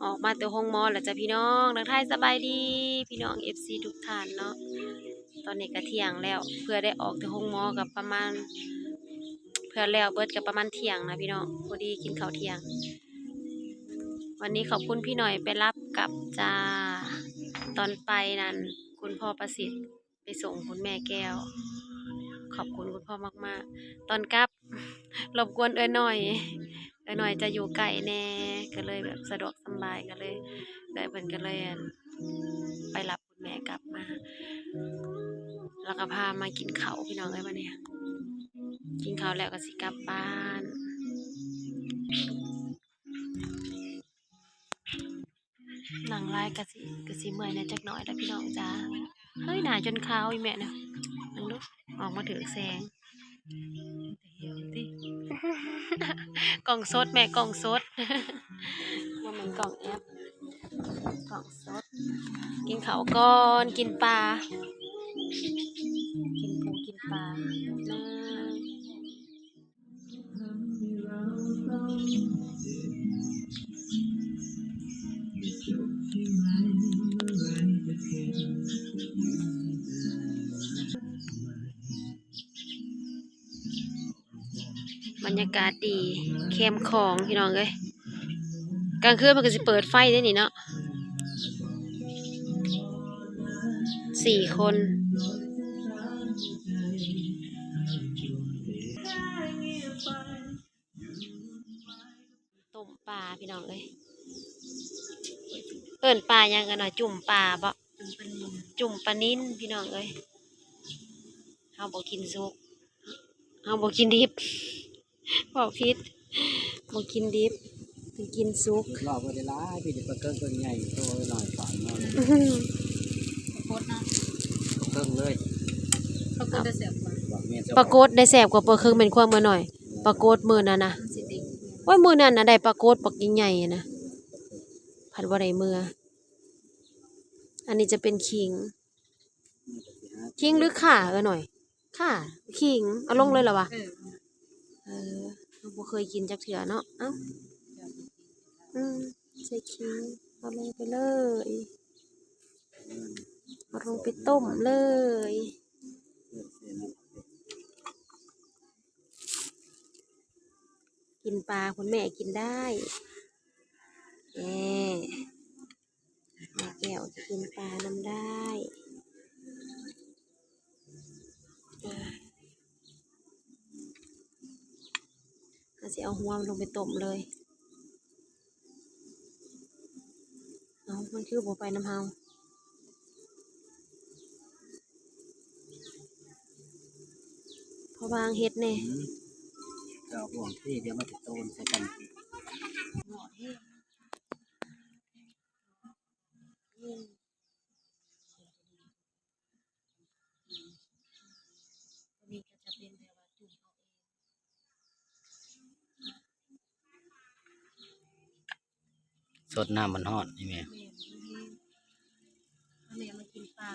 ອອກມາແຕ່ໂຮງໝໍແລ້ວຈ້າພີ່ນ້ອງ. ທັກທາຍສະບາຍດີພີ່ນ້ອງເອັຟຊີທຸກທ່ານເນາະ. ຕອນນີ້ກະທ່ຽງແລ້ວ ເພື່ອໄດ້ອອກແຕ່ໂຮງໝໍກະປະມານ ເພື່ອແລ້ວເບິດກະປະມານທ່ຽງນະພີ່ນ້ອງ ພໍດີກິນເຂົ້າທ່ຽງ. ວັນນີ້ຂອບຄຸນພີ່ໜ້ອຍໄປຮັບກັບຈ້າ. ຕອນໄປນັ້ນຄຸນພໍ່ປະສິດ ໄປສົ່ງຄຸນແມ່ແກ້ວ ຂອບຄຸນຄຸນພໍ່ມາກໆ. ຕອນກັບ ລົບກວນເອື້ອຍນ້ອຍ ເອື້ອຍນ້ອຍຈະຢູ່ໃກ້ແດ່ ກະເລີຍແບບສະດວກສຳບາຍ ກະເລີຍ ເອື້ອຍເພິ່ນກະເລີຍ ອັ່ນ ໄປຮັບຄຸນແມ່ກັບມາ ແລ້ວກະພາມາກິນເຂົ້າພີ່ນ້ອງເອີຍ. ບັດນີ້ກິນເຂົ້າແລ້ວກະຊິກັບບ້ານ. ນັ່ງຫຼາຍກະຊິ ກະຊິເມື່ອຍແດ່ຈັກໜ້ອຍລະພີ່ນ້ອງຈ້າ. ເຮີ້ຍ ໜ້າຈົນຂາວອີ່ແມ່ນະ ເບິ່ງດູ ອອກມາຖືກແສງ. ກ້ອງສົດແມ່ ກ້ອງສົດ ບໍ່ແມ່ນກ້ອງແອັບ ກ້ອງສົດ. ກິນເຂົ້າກ່ອນ ກິນປາ ກິນປູກິນປາ. ບັນຍາກາດດີ ແຄມຂອງພີ່ນ້ອງເອີຍ. ກາງຄືນເພິ່ນກະຊິເປີດໄຟເດ້ນີ້ເນາະ ສີ່ຄົນ. ຕົ້ມປາພີ່ນ້ອງເອີຍ. ເອີ້ນປາຫຍັງກັນເນາະ? ຈຸ່ມປາບໍ? ຈຸ່ມປານິນ ພີ່ນ້ອງເອີຍ. ເຮົາບໍ່ກິນສຸກ ເຮົາບໍ່ກິນດິບ. ເວົ້າຜິດ ບໍ່ກິນດິບ ເປັນກິນສຸກ. ລອບບໍ່ໄດ້ຫຼາຍ ມີແຕ່ປາເກີກເບິ່ງໃຫຍ່ ໂຕນ້ອຍປານນັ້ນ ປາກົດເນາະ ປາເກີກເລີຍ. ປາກົດໄດ້ແຊບກວ່າ ປາກົດໄດ້ແຊບກວ່າປາເກີກ ແມ່ນຄວາມເອື້ອຍນ້ອຍ. ປາກົດມື້ນັ້ນນະ ມັນຊິຕິດ ໂອ້ຍ ມື້ນັ້ນນະໄດ້ປາກົດບັກໃຫຍ່ໆນະ ພັດບໍ່ໄດ້ເມືອ. ອັນນີ້ຈະເປັນຂີງ ຂີງຫຼືຂ່າເອື້ອຍນ້ອຍ? ຂ່າ ຂີງ ເອົາລົງເລີຍລະຫວາ? ເອີ ເອີ ເຮົາບໍ່ເຄີຍກິນຈັກເທື່ອເນາະ. ເອົ້າ ອືມ ໃສ່ຂີງ ເອົາລົງໄປເລີຍ ເອົາລົງໄປຕົ້ມເລີຍ. ກິນປາ ຄຸນແມ່ກິນໄດ້ ແນ່. ແມ່ແກ້ວຈະກິນປານຳໄດ້. ເຮົາຊິເອົາຫົວມັນລົງໄປຕົ້ມເລີຍ. ເອົ້າ ມັນຄືບໍ່ໄປນຳເຮົາ? ພໍວາງເຮັດແດ່. ອືມ ເຈົ້າຫ່ວງທີ່ ດຽວມັນຊິໂຕນໃສ່ກັນ. ອືມ ຕົວນີ້ກະຈະເປັນແບບວ່າຈຸ່ມເອົາເອງ ສົດນ້ຳມັນຮ້ອນນີ້ແມ່. ແມ່ນ ແມ່ນ ແມ່ມາກິນປາ.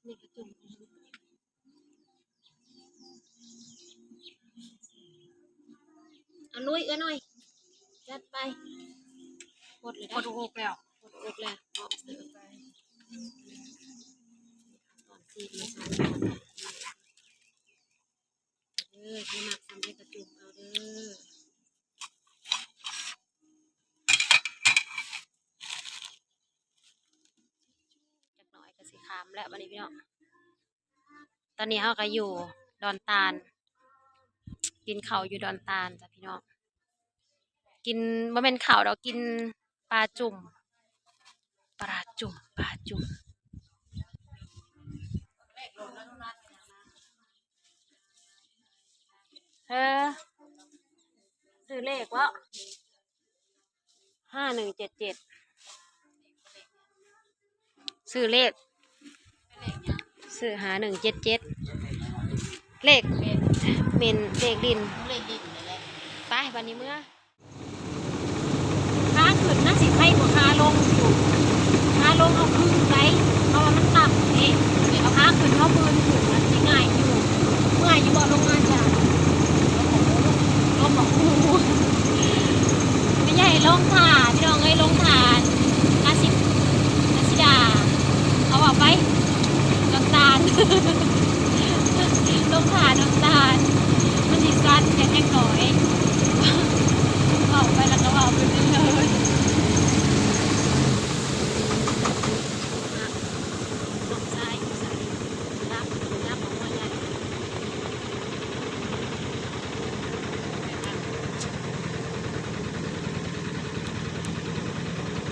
ນີ້ກະຈຸ່ມ ເອົາລຸຍເອື້ອຍນ້ອຍ ຈັດໄປ. ໝົດແລ້ວ ໝົດອົກແລ້ວ ໝົດອົກແລ້ວ ເອົາເສີໄປ. ຕອນຊີມມາສອງຕອນ ເດີ ໃຜມັກສ່ຳໃດກະຈຸ່ມເອົາເດີ. ຈັກໜ້ອຍກະຊິຄ່ຳແລ້ວບັດນີ້ພີ່ນ້ອງ. ຕອນນີ້ເຮົາກະຢູ່ດອນຕານ ກິນເຂົ້າຢູ່ດອນຕານຈ້າພີ່ນ້ອງ. ກິນ ບໍ່ແມ່ນເຂົ້າດອກ ກິນປາຈຸ່ມ ປາຈຸ່ມ ປາຈຸ່ມ ເອີ ຊື້ເລກເວາະ ຫ້າໜຶ່ງເຈັດເຈັດ ຊື້ເລກ ຊື້ຫ້າໜຶ່ງເຈັດເຈັດ ເລກ ແມ່ນເລກດິນ ເລກດິນນັ້ນແຫຼະ ໄປ ບັດນີ້ເມືອ ຂາຂຶ້ນນະ ຊິໄປກວ່າຂາລົງຢູ່ ຂາລົງເຮົາຄືໄປ ເພາະວ່າມັນຕ່ຳເດ້ ແຕ່ວ່າຂາຂຶ້ນເຮົາຄືນຂຶ້ນມັນຊິງ່າຍຢູ່ ເມື່ອຍຢູ່ບໍ່ລົງມາຈາກ ລົງໝາກ ແມ່ໃຫຍ່ລົງຖ້າ ພີ່ນ້ອງເອີຍ ລົງຖ້າ ກາຊິ ກາຊິດາ ເອົາອອກໄປ ນ້ຳຕານ ລົງຖ້ານ້ຳຕານ ມັນຊິສັ່ນແດ່ຈັກໜ້ອຍ ເວົ້າໄປແລ້ວກໍເວົ້າໄປເລື້ອຍໆ ນ້ອງຊາຍຢູ່ໃສ? ຮັບ ຮັບອອກມາໄດ້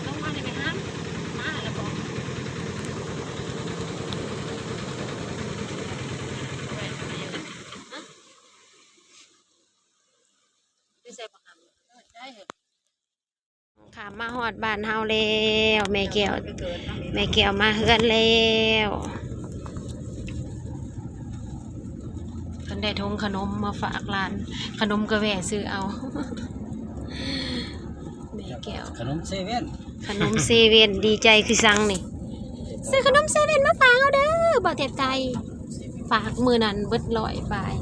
ລົງມາໄດ້ໄໝ? ຫ້າມ ມາແລ້ວບໍ່? ຂ້າມມາຮອດບ້ານເຮົາແລ້ວ ແມ່ແກ້ວ ແມ່ແກ້ວມາເຮືອນແລ້ວ ເພິ່ນໄດ້ຖົງຂະໜົມມາຝາກຫຼານ ຂະໜົມກໍແວ່ຊື້ເອົາ ແມ່ແກ້ວ ຂະໜົມເຊເວັ່ນ ຂະໜົມເຊເວັ່ນ ດີໃຈຄືສັງນີ້ ຊື້ຂະໜົມເຊເວັ່ນມາຝາກເຮົາເດີ ບໍ່ແທບໄທ ຝາກມື້ນັ້ນເບິດຮ້ອຍປາຍ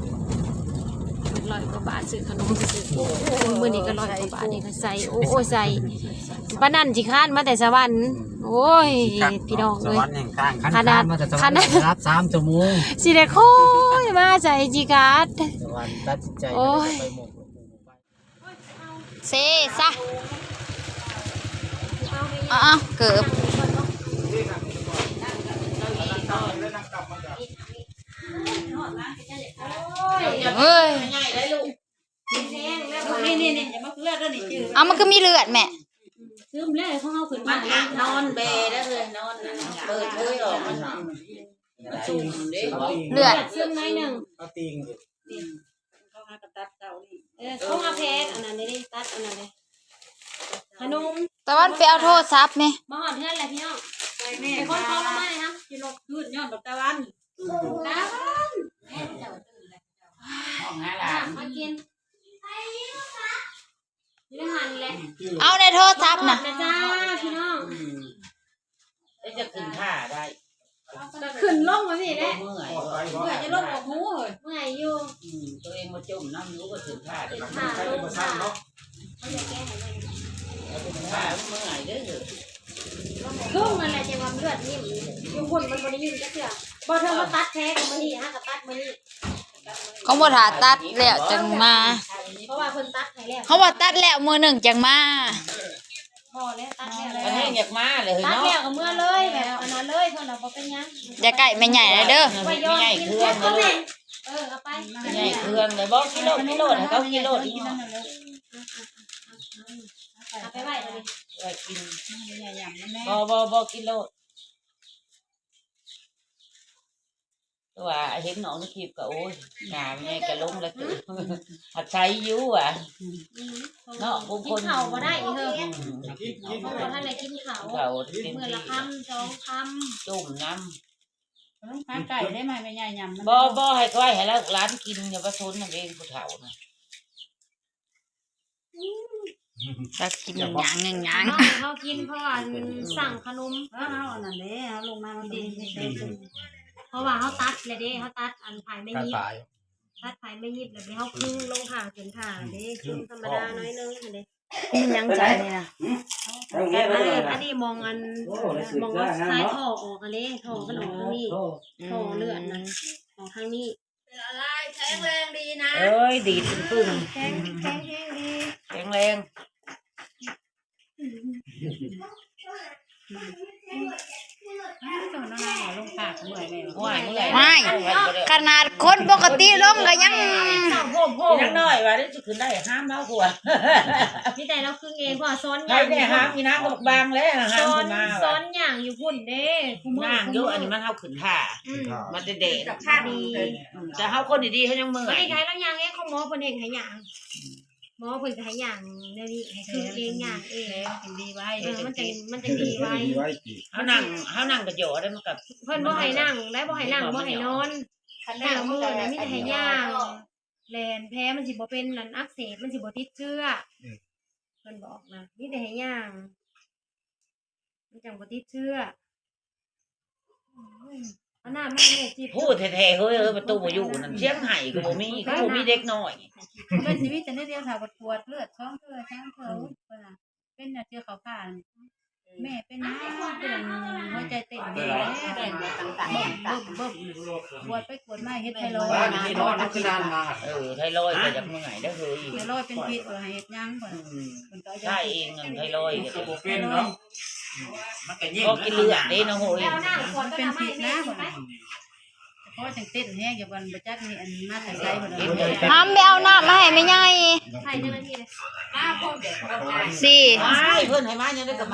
ເບິດຮ້ອຍກວ່າບາດ ຊື້ຂະໜົມຊື່ໆ ໂອ້ຍ ມື້ນີ້ກໍຮ້ອຍກວ່າບາດ ນີ້ກໍໃສ່ ໂອ້ ໃສ່ ປານນັ້ນຊິຄານມາແຕ່ສະຫວັນ ໂອ້ຍ ພີ່ນ້ອງເອີຍ ສະຫວັນແຫ່ງຂ້າງ ຄັນ ຂະໜາດ ມາແຕ່ສະຫວັນ ຂະໜາດ ຮັບສາມຊົ່ວໂມງ ຊິໄດ້ຄ່ອຍມາໃສ່ຈິກາດ ສະຫວັນຕັດສິນໃຈ ໂອ້ຍ ໄປໝົດ ເຊຊະ ເອົາໆ ເກີບ ເຮີ້ຍ ເອົາ ມັນຄືມີເລືອດແມ່ ຊຶມແລ້ວ ຂອງເຮົາຂຶ້ນມາ ນອນແບແລ້ວເອີຍ ນອນນັ້ນ ເປີດເລີຍອອກ ມັນ ມັນຊຸ່ມເດ້ ເລືອດ ຊຶມໜ້ອຍໜຶ່ງ ເອົາຕີງ ເຂົາຫາກໍຕັດເອົານີ້ ເອີ ເຂົາຫາແພດອັນນັ້ນເດ້ ຕັດອັນນັ້ນເດ້ ຂະໜົມ ຕາວັນໄປເອົາໂທລະສັບແມ່ ມາຮອດເຮືອນແລ້ວພີ່ນ້ອງ ໄປແມ່ ໄປຂົນຂອງມາໃຫ້ເຮົາ ຂີ່ລົດຂຶ້ນຍ້ອນບັກຕາວັນ ຕາວັນ ຫ້ອງຫາຫຼານ ມາກິນ ຢູ່ໃນຫັ້ນແຫຼະ ເອົາໃນໂທລະສັບນະ ມາຮອດແລ້ວຈ້າພີ່ນ້ອງ ເອີ ຈະຂຶ້ນທ່າໄດ້ ກໍຂຶ້ນລົງແບບນີ້ແຫຼະ ເມື່ອຍ ເມື່ອຍຈະລົງອອກຫູເຮີ້ຍ ເມື່ອຍຢູ່ ອືມ ຕົວເອງບໍ່ຈົມນ້ຳຢູ່ກໍຂຶ້ນທ່າໄດ້ ຂຶ້ນທ່າລົງທ່າ ເຂົາຢາກແກ້ໃຫ້ເບິ່ງ ຂຶ້ນທ່າເມື່ອຍເດີ ລົງນັ້ນແຫຼະ ຈັ່ງວ່າເລືອດນີ້ ຢູ່ພຸ້ນມັນບໍ່ໄດ້ຍິນຈັກເທື່ອ ບໍ່ເຖິງວ່າຕັດແທ້ກໍມື້ນີ້ ຫາກໍຕັດມື້ນີ້ ເຂົາບໍ່ຖ້າຕັດແລ້ວຈັ່ງມາ ເພາະວ່າເພິ່ນຕັດໃຫ້ແລ້ວ ເຂົາວ່າຕັດແລ້ວມື້ໜຶ່ງຈັ່ງມາ ບໍ່ແລ້ວ ຕັດແລ້ວ ອັນນີ້ຢາກມາເລີຍ ຕັດແລ້ວກໍເມືອເລີຍ ແບບອັນນັ້ນເລີຍ ເພິ່ນວ່າບໍ່ເປັນຫຍັງ ຢ່າໃກ້ແມ່ໃຫຍ່ເດີ ໄວ້ຢອນກິນ ແມ່ໃຫຍ່ເຄືອງເລີຍ ເອີ ເອົາໄປ ແມ່ໃຫຍ່ເຄືອງເລີຍ ບໍ່ ກິນໂລດ ກິນໂລດ ໃຫ້ເຂົາກິນໂລດ ເອົາໄປໄວ້ ໄວ້ກິນ ບໍ່ ບໍ່ ບໍ່ ກິນໂລດ ຄືວ່າເຫັນນ້ອງໃນຄລິບກໍ ໂອ້ຍ ໜ້າແມ່ກໍລົງແລ້ວ ຫືມ ຫັກໃສຢູ່ວ່າ ອືມ ເນາະ ບາງຄົນກິນເຂົ້າບໍ່ໄດ້ເຮີ້ຍ ອືມ ບໍ່ທັນໄດ້ກິນເຂົ້າ ເຂົ້າເປັນ ມື້ລະຄຳສອງຄຳ ຈຸ້ມນ້ຳ ຂະໜົມຂາໄກ່ໄດ້ມາໃຫ້ແມ່ໃຫຍ່ຍຳນຳ ບໍ່ ບໍ່ ໃຫ້ຂ້ອຍ ໃຫ້ຫຼານກິນ ຢ່າໄປສົນນຳເອງ ຜູ້ເຖົ້ານະ. ຕັກກິນຫຍັງຫຍັງຫຍັງ ເຮົາ ເຮົາກິນເພາະວ່າສັ່ງຂະໜົມ ເອີ ເຮົາອັນນັ້ນເດ້ ເຮົາລົງມາ ເຮົາຕ້ອງເຮັດແບບ ເພາະວ່າເຮົາຕັດແລ້ວເດ້ ເຮົາຕັດອັນຜາຍໄມ້ຫຍິບ ຕັດຜາຍໄມ້ຫຍິບແລ້ວເຮົາຄຶງລົງຜ້າເປັນຜ້າເດ້ ຄຶງທຳມະດາໜ້ອຍໜຶ່ງຫັ້ນເດ້ ຍັງໃຈນີ້ນະ ອັນນີ້ ອັນນີ້ໝ່ອງອັນ ໝ່ອງເອົາສາຍທໍ່ອອກຫັ້ນເດ້ ທໍ່ມັນອອກທາງນີ້ ທໍ່ເລືອດນະ ອອກທາງນີ້. ແຂງແຮງດີນະ ເອີຍ ດີດປຶ້ງ ແຂງ ແຂງແຮງດີ ແຂງແຮງ ໂອ້ຍ ເມື່ອຍ ຂະໜາດຄົນປົກກະຕິລົງກໍຍັງ ອີນາງນ້ອຍວ່າ ດຽວຊິຂຶ້ນໄດ້ຫ້າມເຮົາກວ່າ ມີແຕ່ລາວຄຶງເອງ ເພາະວ່າສອນຍ່າງຢູ່ພຸ້ນ ໄປແດ່ຫ້າມ ອີນາງກໍບັກບາງແລ້ວ ຫ້າມ ສອນ ຂຶ້ນມາ ສອນຍ່າງຢູ່ພຸ້ນເດ້ ຄຸມື້ ຍ່າງຢູ່ ອັນນີ້ມັນເຮົາຂຶ້ນທ່າ ອືມ ມາແຕ່ແດດ ກັບທ່າດີ ອືມ ແຕ່ເຮົາຄົນດີໆ ເຮົາຍັງເມື່ອຍ ບໍ່ໄດ້ໃຫ້ລາວຍ່າງເອງ ຂອງໝໍເພິ່ນເຮັດໃຫ້ຍ່າງ ໝໍເພິ່ນກໍໃຫ້ຍ່າງແນວນີ້ ໃຫ້ຄຶງເອງຍ່າງເອງ ແລ້ວມັນຈຶ່ງດີໄວ ເອີ ມັນຈັ່ງ ມັນຈັ່ງດີໄວ ດີໄວຕິ ເຮົານັ່ງ ເຮົານັ່ງກໍຢໍໄດ້ ມັນກໍ ເພິ່ນບໍ່ໃຫ້ນັ່ງໄດ້ ບໍ່ໃຫ້ນັ່ງ ບໍ່ໃຫ້ນອນ ແຕ່ລະມື້ນະມີແຕ່ໃຫ້ຍ່າງ ແລ່ນແຜມັນຊິບໍ່ເປັນອັນອັກເສບ ມັນຊິບໍ່ຕິດເຊື້ອ ອືມ ເພິ່ນບອກນະ ມີແຕ່ໃຫ້ຍ່າງ ມັນຈັ່ງບໍ່ຕິດເຊື້ອ ເອົານ້ຳມາໃຫ້ແມ່ຈິບ ຮູ້ແທ້ໆ ເຮີ້ຍ ເອີ ປະຕູບໍ່ຢູ່ນັ້ນ ສຽງໄຫ້ກໍບໍ່ມີ ຄືບໍ່ມີເດັກນ້ອຍ ມັນຊິມີແຕ່ແນວດຽວ ຖ້າປວດເລືອດສອງເທື່ອ ສາມເທື່ອ ອືມ ໂອ້ຍ ເພິ່ນນະ ເປັນອັນເຊື້ອເຂົ້າຜ່ານ ແມ່ເປັນຫຍັງ ເປັນອັນຫົວໃຈເຕັ້ນແຮງແທ້ ເບິ່ມໆ ກວດໄປກວດມາເຮັດໄທຣອຍ ເອີ ໄທຣອຍກໍຢາກເມື່ອຍເດີເຮີ້ຍ ໄທຣອຍເປັນພິດ ວ່າໃຫ້ເຮັດຫຍັງ ອືມ ເພິ່ນກໍເອົາຢາ ໃຊ້ເອງ ໄທຣອຍກໍບໍ່ເປັນເນາະ ມັນກໍຍິງ ກໍກິນເລືອດເດ້ເນາະເຮີ້ຍ ມັນເປັນພິດນະ ເພາະຈັ່ງເຕັ້ນແຮງຢູ່ ບໍ່ຈັກມີອັນມາແຕ່ໃສ ພາມໄປເອົານ້ຳມາໃຫ້ແມ່ໃຫຍ່ ໃຫ້ເຈົ້າໜ້າທີ່ເລີຍ ສີ່ ອ້າຍ ເພິ່ນໃຫ້ມາຍັງໄດ້ກໍ